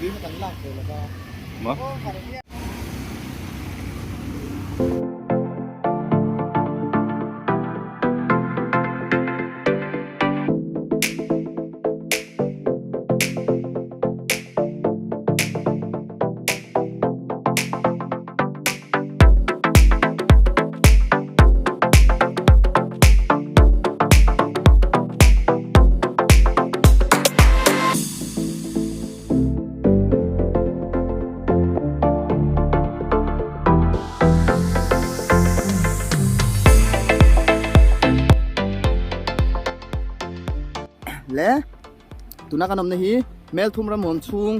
Tui kha kan lak ve lo va. Ma? Le tuna kan awmna hi Melthum ramhuam chhung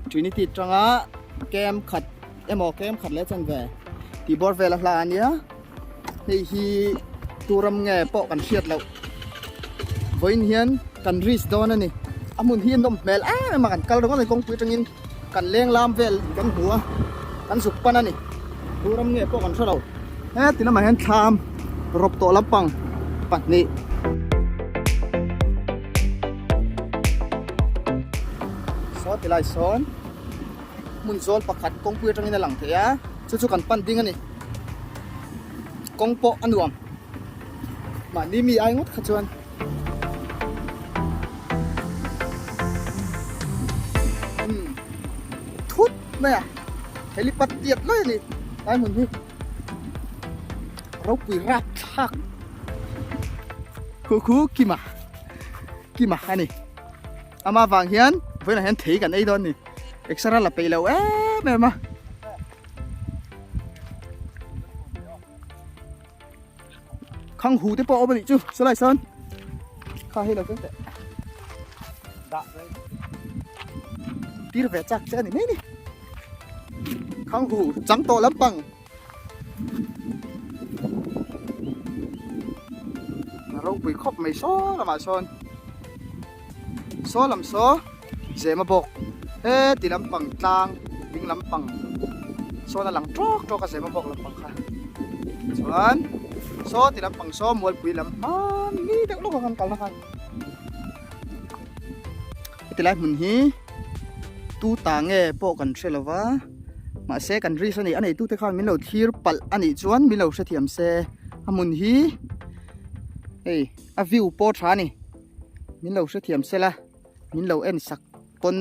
Trinity tanga camp khat emaw camp khat leh chanve tih bawr vel a hla a nia. Hei hi turam nge pawh kan hriat loh vawiin hian kan risk dawn a ni a hmun hi a nawm hmel em em a kan kal ringawt a ni kawngpui atangin kan leng lam vel kan hmu a kan zuk pan a ni turam nge pawh kan hre lo heti lamah hian thlam rawp tawh lampang pahnih. Saw ti lai sawn hmun zawl pakhat kawngpui atangin a lang thei a chu chu kan pan ding a ni. Kawng pawh a nuam. Mahni mi ai ngawt kha chuan. Umm thut mai a helipad tiat lai a ni lai hmun hi ropui rap thlak khu khu kima kima a ni ama vang hian vawiinah hian thei kan ei dawn a ni exer a la peih lo em em a. Khang hu te pawh a awm a nih chu saw lai sawn kha hei lo tlem teh tir ve chak che a ni mai ni khang hu chang tawh lampang a ropui khawp mai saw lamah sawn saw lam saw zem a bawk heti lampang tlang ding lampang sawn a lang tawk tawk a zem a bawk lampang kha chuan saw ti lampang saw mualpui lam hmanni deuh lawk a kan kalna khan heti lai hmun hi tu ta nge pawh kan hre lo va mahse kan risk a ni a neitute khan min lo thlir palh a nih chuan min lo hrethiam se a hmun hi hei a view pawh tha a ni. Min lo hrethiam sela, min lo en sak pawn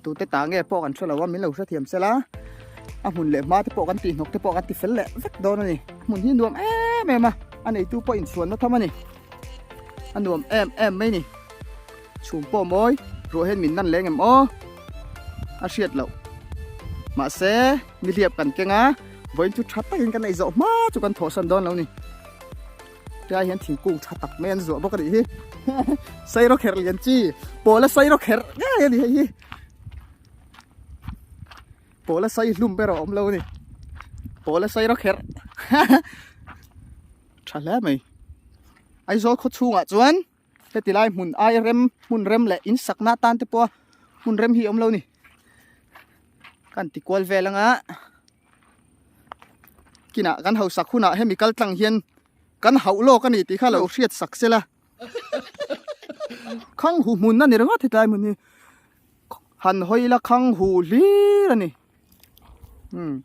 tute ta nge pawh kan hre lo a, min lo hrethiam sela a hmun leh hma te pawh kan tih hnawk te pawh kan ti fel leh vek dawn a ni. Hmun hi nuam em em a, a neitu pawh inchhuanna tham a ni. A nuam em em mai ni. Chhum pawh mawi, ruah hian min nan leng em aw? A hriat loh. Mahse, nihliap kan keng a, vawiin chu tha takin kan eizawh hma chu kan thawhsan dawn lo ni. Tlai hian thingkung tha tak mai an zuah bawk a nih hi. Sairo kherh lian chi pawla sairo kherh ngei a ni hei hi. Pawla sai hlum ber a awm lo a ni. Pawla sairo kherh tha hle mai. Aizawl khaw chhungah chuan heti lai hmun ai rem hmun rem leh in sakna atan te pawha hmun rem hi a awm lo a ni. Kan ti kual vel anga. Kinah kan hausak hunah hemi kal tlang hian kan hauh lawk a ni tih kha lo hriat sak sela. Khang hu hmun a ni ringawt hetlai hmun hi. Han hawi la khang hu hlir a ni. Umm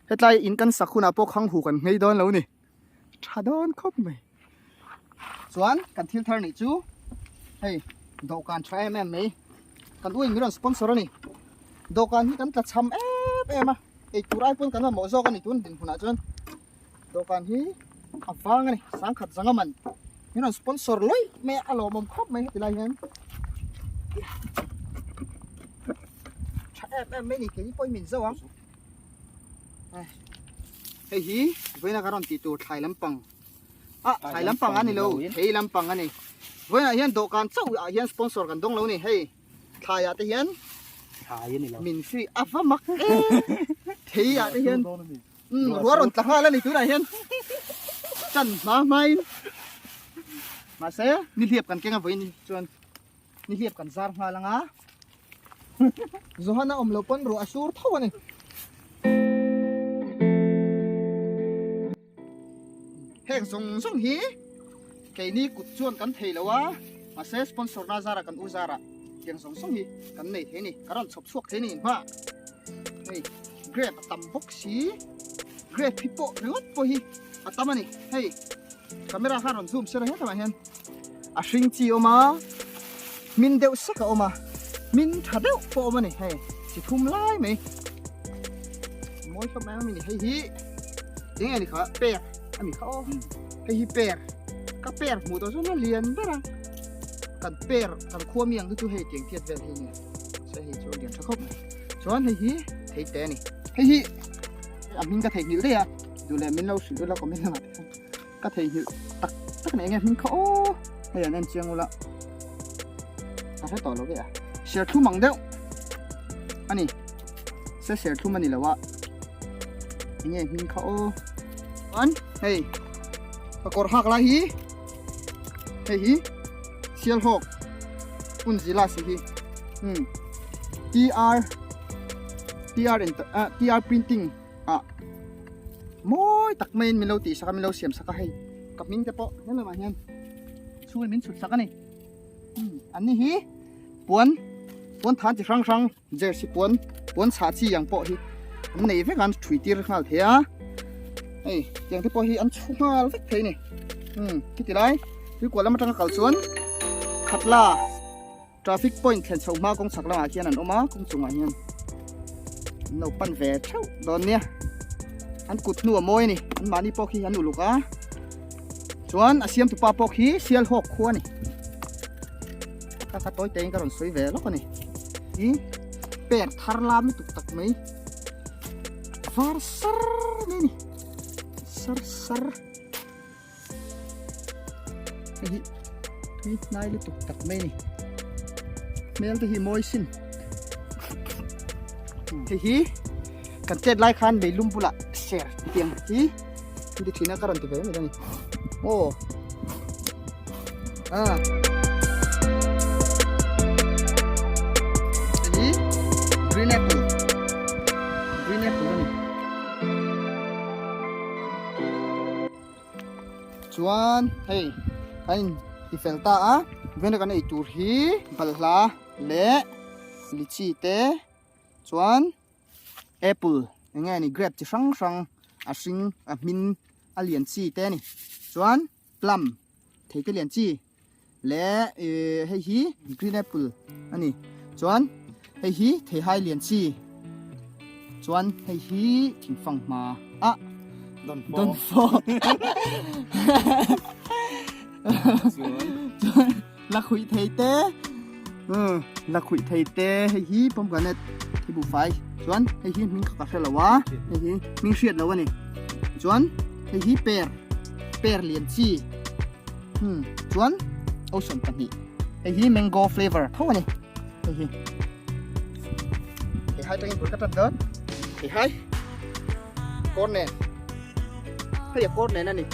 hetlai in kan sak hunah pawh khang hu kan nghei dawn lo ni. Tha dawn khawp mai. Chuan kan thil thar nih chu hei dawhkan tha em em mai. Kan u in min rawn sponsor a ni. Dawhkan hi kan tla cham em em a. Ei tur ai pawn kan mamawh zawk a ni tun dinhmunah chuan dawhkan hi a vang a ni. Sangkhat zanga man min rawn sponsor lawih mai a, a lawmawm khawp mai heti lai hian. Tha em em mai ni keini pawhin min zo ang. Hei hi vawiina ka rawn tih tur thlai lampang ah thlai lampang a ni lo thei lampang a ni vawiinah hian dawhkan chauh ah hian sponsor kan dawng lo ni hei thlai ah te hian thlai a ni lo min free a va mak em thei ah te hian um ruah rawn tla nghal a ni tunah hian chan hma hmain mahse nihliap kan keng a vawiin chuan nihliap kan zar nghal anga Johanna awm loh pawn ruah a sur tho a ni. Heng zawng zawng hi keini kut chuan kan thei lo a, mahse sponsor na zara kan u zara. Tiang zawng zawng hi kan nei thei a ni, ka rawn chhawp chhuak thei a ni hma. Hei grape a tam bawk si, grape hi pawh ringawt pawh hi a tam a ni. Hei camera khan rawn zoom sela hetlaiah hian a hring chi a awm a, hmin deuh sek a awm a, hmin tha deuh pawh a awm a ni. Hei chi thum lai mai mawi hlawm em em a ni. Hei hi eng nge ni kha per a ni kha aw, hei hi per ka per hmuh tawh chuan a lian ber a. Kan per kan khua mi ang te chu hei tiang tiat vel hi nia se hei chu a lian tha khawp mai chuan hei hi thei te a ni hei hi a hming ka theihnghilh daih a duh leh min lo hrilh ula comment lamah te khan ka theihnghilh tak tak nen nge hming kha aw hei an en chiang ula ka hre tawh lo ve a serthlum ang deuh a ni se serthlum a ni lo a enge hming kha aw chuan hei ka kawr hak lai hi Hei hi Sialhawk Unzila si hi hmm TR TR ah TR printing ah mawi tak maiin min lo tih sak a min lo siam sak a hei ka hming te pawh he lamah hian chhungin min chhut sak a ni hmm an ni hi puan puan than chi hrang hrang jersey puan puan chhah chi ang pawh hi an nei vek a an thui tir nghal thei a hei tiang te pawh hi an chhu nghal vek thei a ni umm khiti lai tuikual lam atanga kal chuan khatla traffic point thlen chho hma kawng chhak lamah khian an awm a kawng chungah hian an lo pan ve theuh dawn nia an kut hnu a mawi a ni an mahni pawh khi an uluk a chuan a siam tupa pawh khi sialhawk khua a ni. Ka kha tawi tein ka rawn sawi ve lawk a ni. I per thar lam lutuk tak mai. Var sar mai ni. Sar sar. Hei hi tui hnai lutuk tak mai ni. Hmel te hi mawi sin. Hei hi kan chet lai khan meilum bulah ser tiang hi ti thin a ka rawn ti ve mai a ni. Aw. Ah. Hei hi green apple. Green apple a ni. Chuan hei kan in ti fel ta a. Vena kan ei tur hi balhla leh lychee te chuan apple eng nge ni grape chi hrang hrang a hring a hmin a lian chi te a ni. Chuan plum thei te lian chi leh ih hei hi green apple a ni chuan hei hi theihai lian chi chuan hei hi thingfang hma ah dawnfawh chuan lakhuih thei te lakhuih thei te hei hi pomegranate hi buhfai chuan hei hi hming kha ka hre lo a hei hi hming hriat lo a ni chuan hei hi per per lian chi hmm chuan ocean pahnih hei hi mango flavor tho a ni hei hi hei hai tangin bul ka tan dawn hei hai kawr nen hei a kawr nen a ni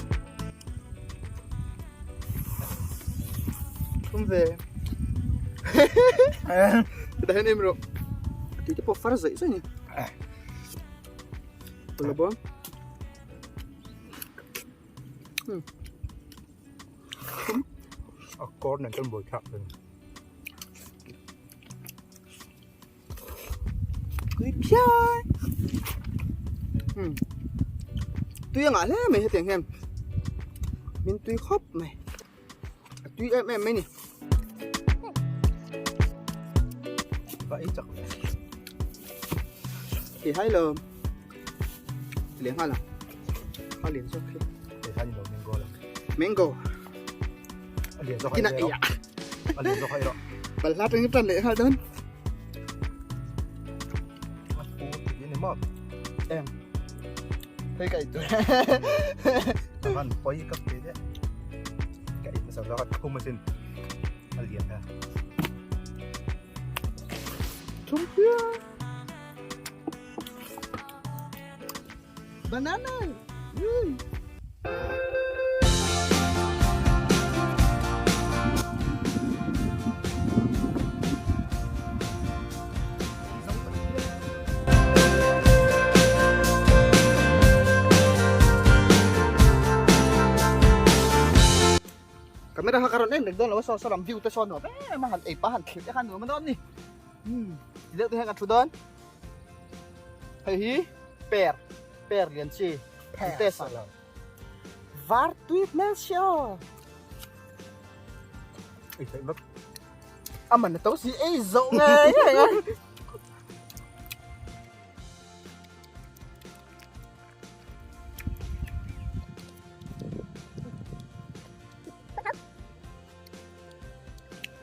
Thum ve. Dah hian em rawh. Tui te pawh far zaih zaih ni. Tula bawm. A kawr nen chuan buai thlak thei. Tui phian. Tui a ngah hle mai hetiang hian. Min tui khawp mai. A tui em em mai ni. Va ei chak ve. Thì hay lo. Lian nghal à. Kha lian zawk khi. Thì hay lo mango la. Mango. A lian zawk Kina iya. A lian zawk hai ro. Balhla tang tan leh nghal dawn. A pu ti ni maw. Em. Hei ka itu. Han poi ka pe de. Ka in sa zawk thum asin. A lian ha. Thum pia. Banana. Ui. Camera. Camera kha ka rawn en reng dawn lo a, saw saw lam view te saw nuam em a, han ei pah han thlir te kha nuam a dawn ni. Umm ti deuh te hian kan thu dawn. Hei hi per, per lian chi an test a. Var tui hmel si aw. Ei theih vek. A man a to si ei zawh ngei ngei a.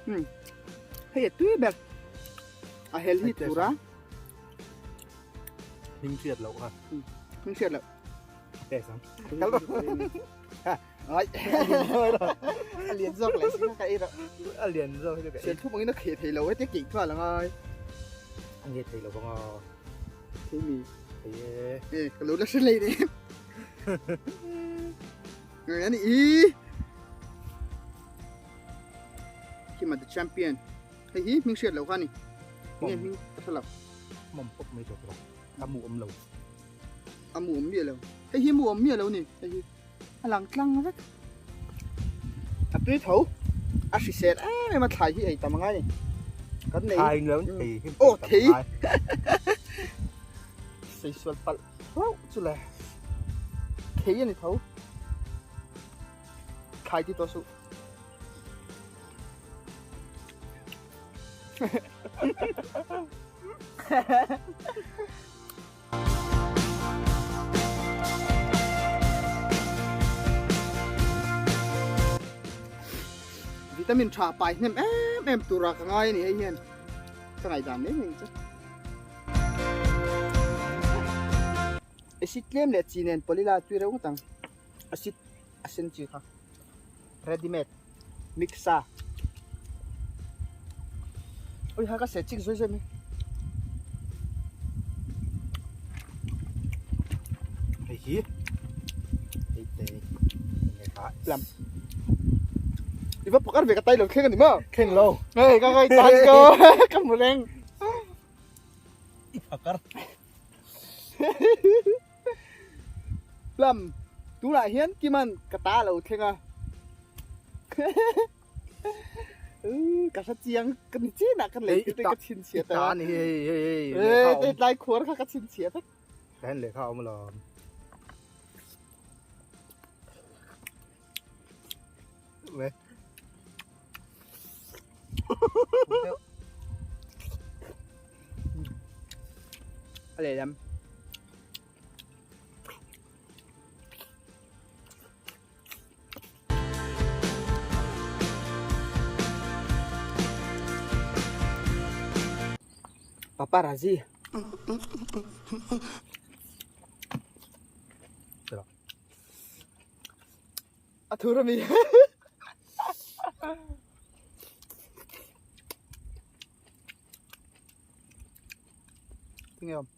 Hmm. Hei a tui ber. A hel hi tura. Hming hriat loh kha. Hming hriat loh. Test ang. Kal rawh. Ai. A lian zawk leh si ka ei rawh. A lian zawk hi ka ei. Sian thum angin a kheh thei lo heti keih nghal angai. A nge thei lo vang a. Thei mi. Thei e. E ka lo la hre lei ne. Ngai ani i. Kima the champion. Hei hi hming hriat lo kha ni. Nge hming ka hre lo. Mom pop mai tawh tawh. A mu awm lo. A mu awm miah lo. Hei hi mu awm miah lo ni. Hei hi a lang tlang vek. A tui tho. A hrisel em em a thlai hi ei tam angai ni. Kan nei. Thlai lo thei hi. Oh thei. Seisual palh hlauh chu le. Thei a ni tho. Thlai ti tawh suh. Vitamin tha pai hnem em em tura ka ngai a ni hei hian ka ngaihdan mai mai chu. Acid tlem leh chi nen pawlh ila tui reuh ngawt ang. Acid a sen chi kha ready made mix sa. Ui ha ka se chik zui zui mai. Hei hi hei te nge kha lam. I va pakar ve ka tai lo thleng ani maw? Thleng lo. Hei ka kai tan ko ka mu reng. I pakar. Plum tunah hian Kiman ka ta a lo thleng a. Ka hre chiang ka ni chinah ka lei te ka chhinchhiah ta. Ta ni hei hei hei. Eh te tlai khuar kha ka chhinchhiah vek. Ka hen lehkha awm alawm. Ve. A lehlam. Paparazzi. A thur ami. Tinge awm.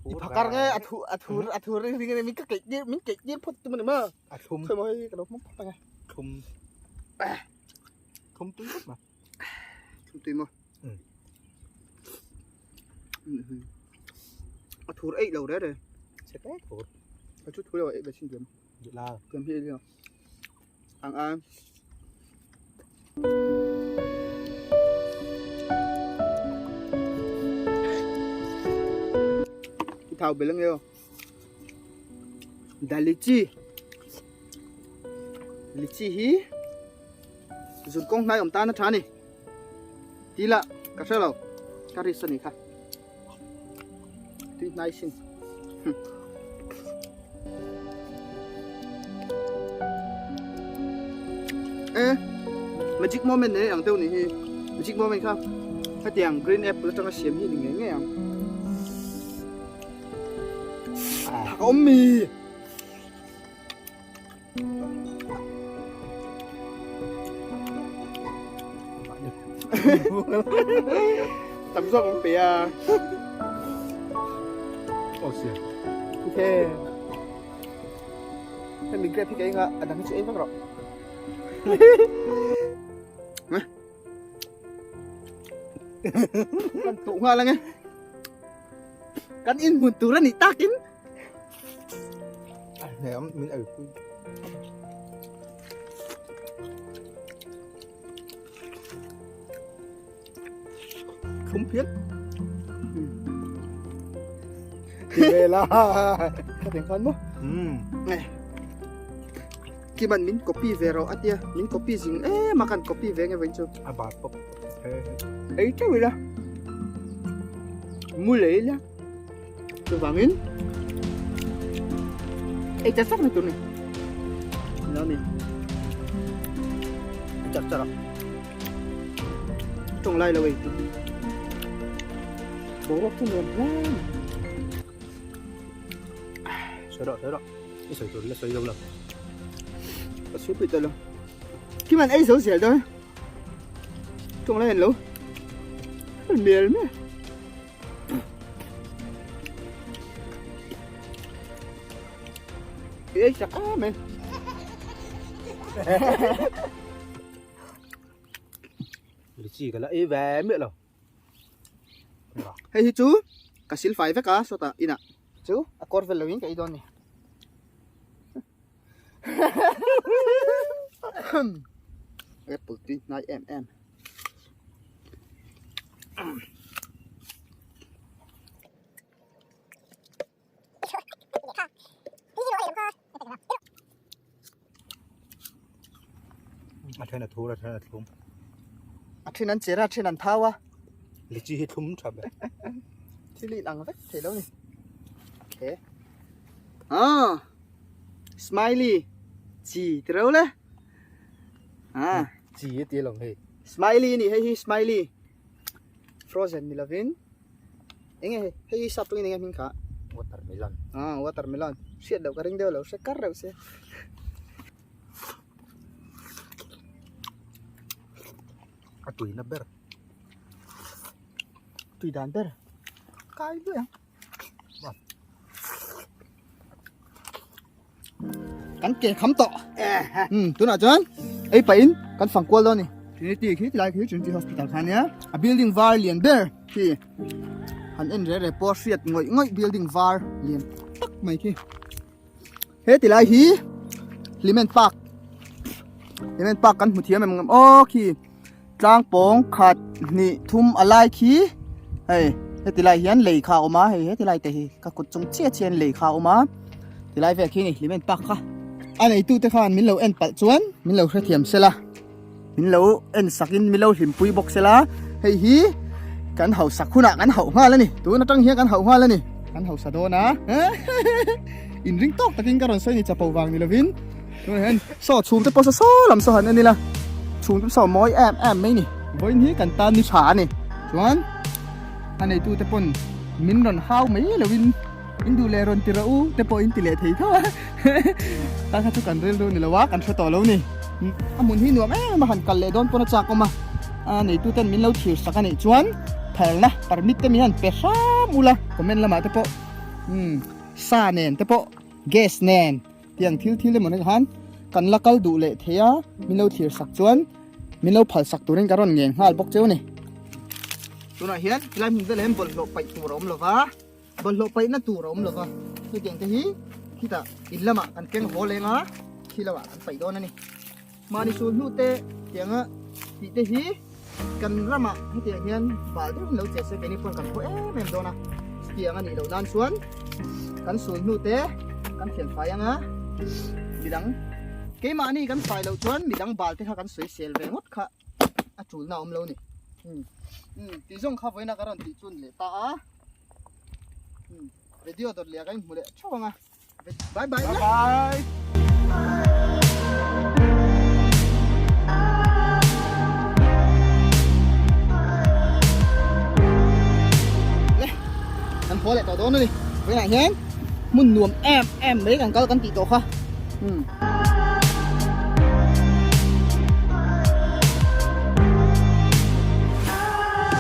I phakar nge a thu a thur a thur ring ring min ka keih tir min keih tir phawt tum ani maw. A thlum. Khawi maw hei ka lo hmang phawt ange. Thlum. Thlum tui phawt ma. Thlum tui maw. A thur eih lo re re. Chhe te thur. A chu thur lo eih ve chin diam. La. Diam hi ei Ang ang. I thau bel ange aw. Da lichi. Lichi hi zun kawng hnai awm tan a tha ni. Ti la ka hre lo. Ka ris a ni kha. Tui hnai sin. E magic moment nei ang deuh ni hi. Magic moment kha hetiang green apple atanga siam hi ni ngei ngei ang. Thak a awm mi. Tam zawk ang pe a. Oh sia. Okay. Hemi grape hi ka enga a dang hi chu ei vak rawh. Kan tuh nghal ange. Kan in hmun tur a nih takin. Hei am min ei pui. Thlum phian. Ti ve la. Ka teng khan maw? Um. Kiman min copy ve rawh a tia, min copy zing em a kan copy ve nge vawiin chu. A bat pawp Ei teuh ila. Mu leh ila. Chuvangin ei char char mai tur ni. Lo ni. Char char a. Tawng lai lo ei tur. Boruak chu nuam hle. Sawi rawh, sawi rawh. I sawi tur la sawi zo lo. Ka sawi pui ta lo. Kiman ei zo zel dawn. Tawng lai an lo. Mel mai. Ei chak em em. Lychee ka la ei ve miah lo. Hei hi chu ka sil fai vek a sawtah inah chu a kawr vel loin ka ei dawn a ni. Apple tui hnai em em. A then a thur a then a thlum. A then an cher a, a then an thau a. Lychee hi thlum tha ber. Thil in ang vek thei lo ni. Okay. Ah. Smiley. Chi ti reuh le. Ah. Chi a ti lo hei. Smiley ni hei hi smiley. Frozen ni lovin. Enge hei hei hi sap tawngin enge hming kha? Watermelon. Ah watermelon. Hriat loh ka ring deuh lo hre kar reuh se. A tuina ber. Tui dan ber. Kai duai ang. Kan ke kham tawh. Hmm tunah chuan ei pahin kan fang kual dawn a ni. Trinity khi tilai khi Trinity Hospital kha ania. A building var lian ber khi han en reh reh pawh a hriat ngawih ngawih building var lian tak mai khi. He tilai hi Hlimen Park Hlimen Park kan hmu thiam em ngam aw khi tlang pawng khat hnih thum a lai khi hei heti lai hian lei kha a awm a hei heti lai te hi ka kut chung chiah chiah hian lei kha a awm a tilai vel khi a ni Hlimen Park kha a neitu te khan min lo en palh chuan min lo hrethiam sela min lo en sak in min lo hlimpui bawk sela hei hi kan hausak hunah kan hauh nghal a ni tun atang hian kan hauh nghal a ni kan hausa dawn a inring tawk takin ka rawn sawi ni chapo vang ni lovin tunah hian saw chhum te pawh saw saw lam saw han en ila chhum te saw mawi em em mai ni vawiin hi kan tan ni tha a ni chuan a neitu te pawn min rawn hau mai lovin in duh leh rawn ti rawh u te pawh in ti leh thei tho a ta kha chu kan rilru ni lo a kan hre tawh lo ni a hmun hi nuam em a han kal leh dawn pawn a chak awm a a neitu ten min lo thlir sak a nih chuan phalna permit te mi han pe hram ula comment lamah te pawh umm sa nen te pawh gas nen tiang thil thil emaw ni khan kan la kal duh leh thei a min lo thlir sak chuan min lo phal sak turin ka rawn ngen nghal bawk cheu a ni tunah hian tilai hmun velah hian bawlhhlawh paih tur a awm lova. Bawlhhlawh paihna tur a awm lova, hetiang te hi khitah in lamah kan keng haw leng a, khi lamah kan paih dawn a ni. Mahni sul hnu te tianga tih te hi kan ramah hetiang hian bal deuhin lo che se keini pawn kan phaw em em dawn a, chutiang a nih loh nan chuan kan sul hnu te kan thian fai ang a, midang keimahni kan fai loh chuan midang bal te kha kan sawi sel ve ngawt kha a tulna a awm lo a ni. Umm tih zawng kha vawiina ka rawn tih chu a ni leh ta a. Video dawt leh ka inhmu leh theuh ang a. Bye bye. Bye bye. Le, kan haw leh tawh dawn a ni. Vawiinah hian hmun nuam em em mai kan kal kan tih tawh kha. Hmm.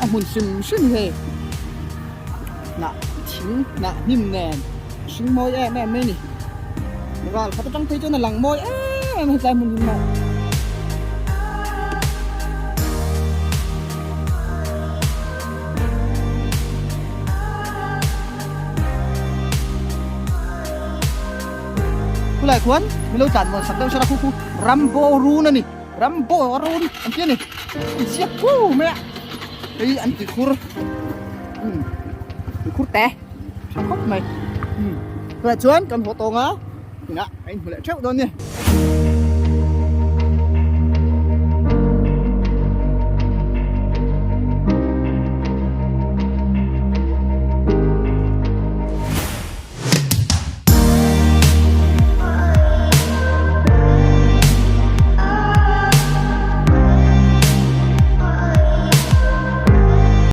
A hmun hrim hrim hei. Hnah thing hnah hnim nen hring mawi em em mai a ni. Ral khat atang phei chuan a lang mawi em em a hetlai hmun hi maw. Khulai khuan min lo tlan muan sak deuh sela khu khu Rambo run a ni Rambo run an ti a ni inziak pu mai a hei an ti khur umm ti khur te tha khawp mai umm tunah chuan kan haw tawng a inah a inhmu leh theuh dawn a ni.